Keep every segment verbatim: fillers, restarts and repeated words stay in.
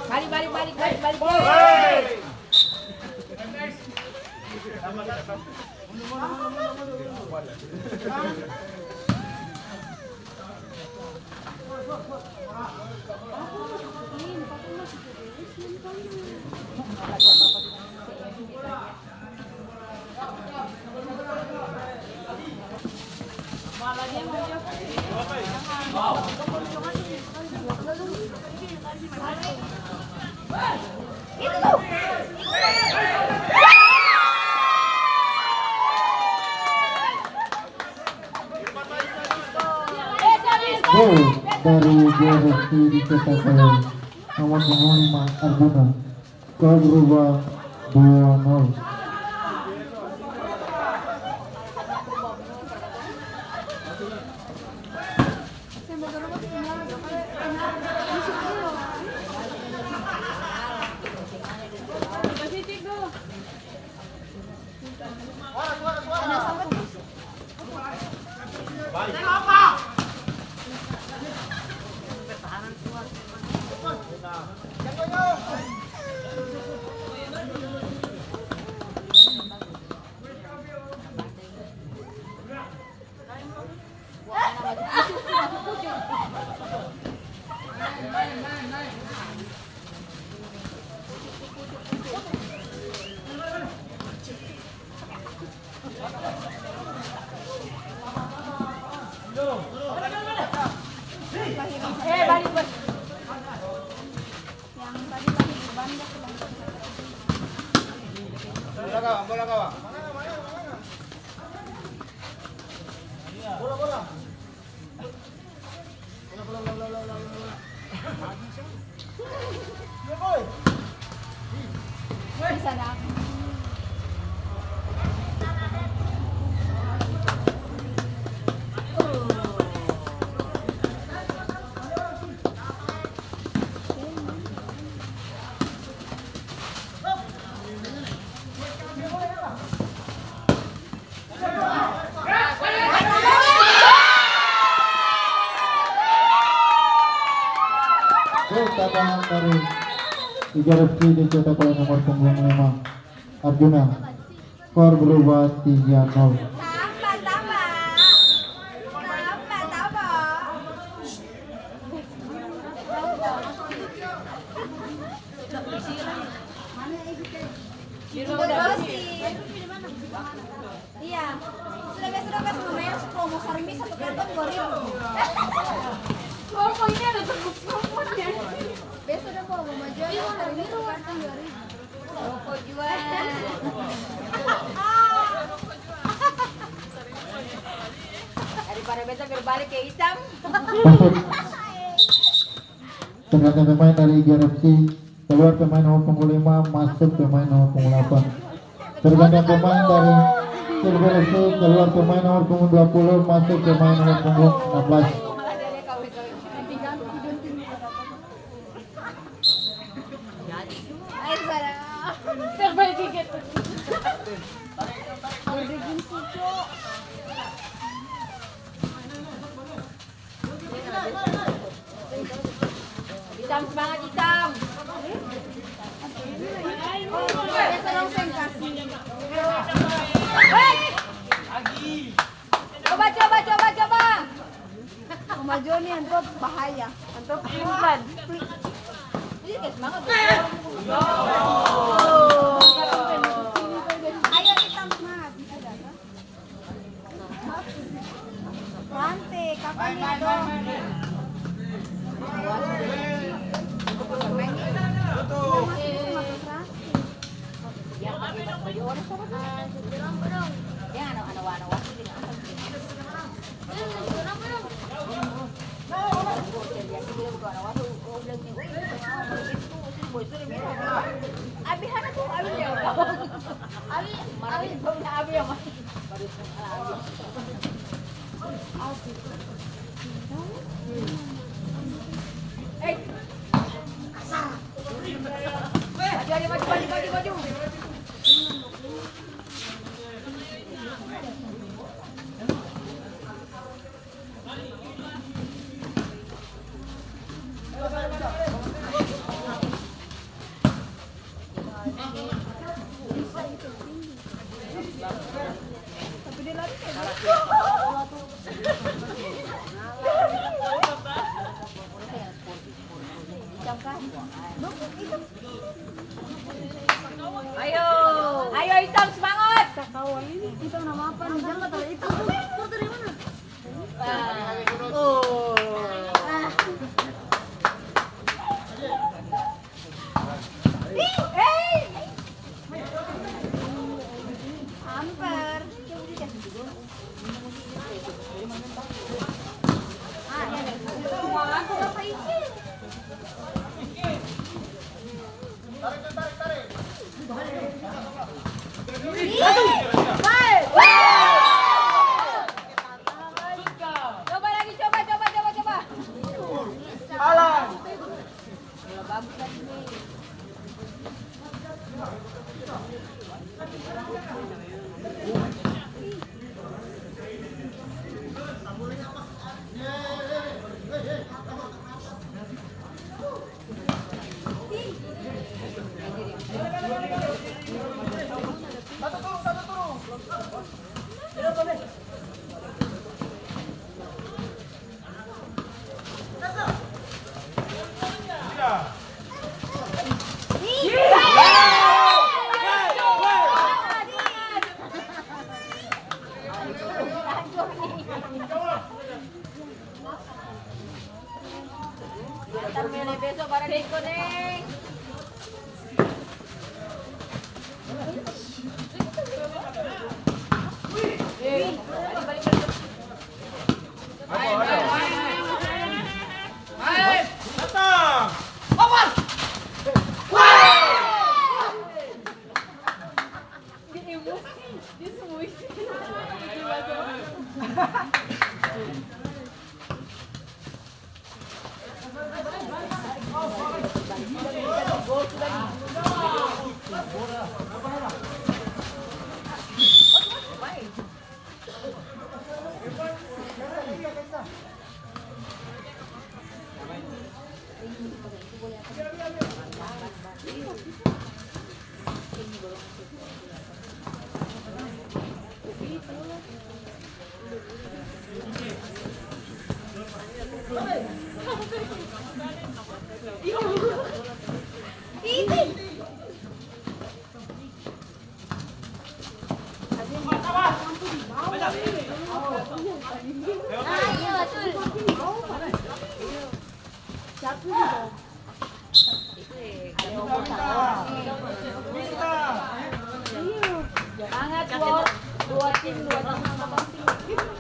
Balik, balik, balik, balik, balik. Gol dari G R F C dicetak oleh nomor punggung lima, Arjuna. Skor berubah dua nol. Bola gawang, bola gawang. Gol tambahan dari Tiga Rifki dicetak oleh nomor punggung lima, Arjuna. Skor berubah tiga nol. Tambah, tambah. Tambah, tambah. Iya. Sudah, biasa dong, kas mau main promo sarimi satu karton dua ribu. Promo ini ada tembus promonya. Biasa dong, kalau mau jual sarimi satu karton dua ribu. Rokok jua. Daripada beta berbalik ke hitam. Masuk. Pergantian pemain dari I G R F C, keluar pemain nomor punggung lima, masuk pemain nomor punggung delapan. Pergantian pemain dari Silver F C, keluar pemain nomor punggung dua puluh, masuk pemain nomor punggung enam belas. Terbaik gigit. Itam, semangat, Itam. Coba, coba, coba, coba. Mama Joni, antua bahaya. Antua pelin-pelan. Ini kayak semangat, betul. Ayo, Itam, semangat. Bisa datang. Rante, kapan nih, dong? Yang masih bisa masuk Rante. Yang pakai baju oranye sama tuh. Yang anu, anu, anu, Marawi. Hei, kasar. Maju, maju, maju, maju, maju. Ayo, ayo, Itam, semangat. Kakawa ini, Itam nama apa nih? Jangan kata Itam tuh. Kau dari mana? Ah. Oh. Ah. Hei! Amper. Ah, iya, iya. Tarik, tarik, tarik. Ih, baik. Coba lagi, coba, coba, coba, coba. Alang. Antar mele beso barang iko, Neng. Semangat, Wor. Dua tim, dua tim.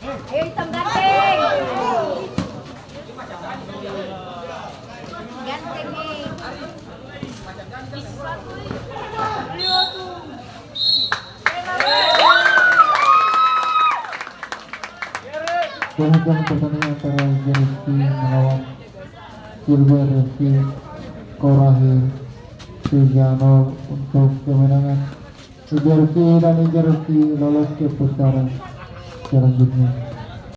Eh, hitam ganteng. Ganteng, eh. Demikian pertandingan antara Jersi melawan Silver F C Korahir Sugianor untuk kemenangan. Jersi dan Jersi lolos ke putaran selanjutnya.